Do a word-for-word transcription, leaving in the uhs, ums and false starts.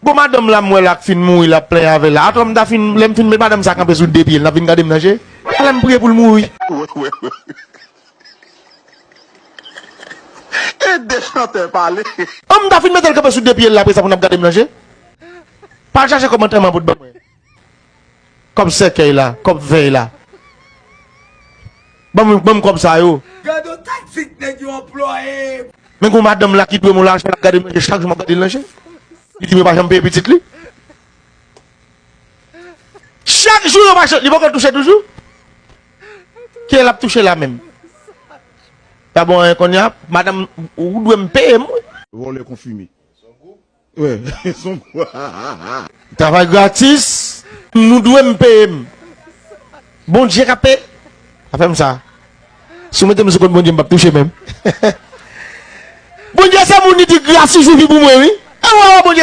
Bon, madanm la m wè la k fin mouri, l ap plenyen avè l la. Atò m ta fin, lè m fin met madanm sa kanpe sou de pye l, n ap vin gade m nan je? Alè m priye pou l mouri. E de chantè pale. An m ta fin mete l kanpe sou de pye l la, apre sa pou n ap gade m nan je? Pa al chache kòb antèman pou t ban mwen. Kòb sèkèy la, kòb vèy la. Ban m, ban m kòb sa yo. Gade yon taktik nèg yo anplwaye. Men gon madanm la ki dwe m yon lajan, l ap gade m nan je, chak jou m ap gade l nan je. Li di m yo pa janm peye pitit li. Chak jou yo pa janm, li poko touche toujou. Kiyè l ap touche la menm? Pa bon anyen kounye a, madanm, ou dwe m peye m wi. Vòlè konfime. Wi, son gwo. Travay gratis, nou dwe m peye m. Bondye k ap peye. Pa fè m sa. Si w mete m sou kont Bondye, m p ap touche menm. Bondye se moun li di gras li sifi pou mwen wi. E w wè Bondye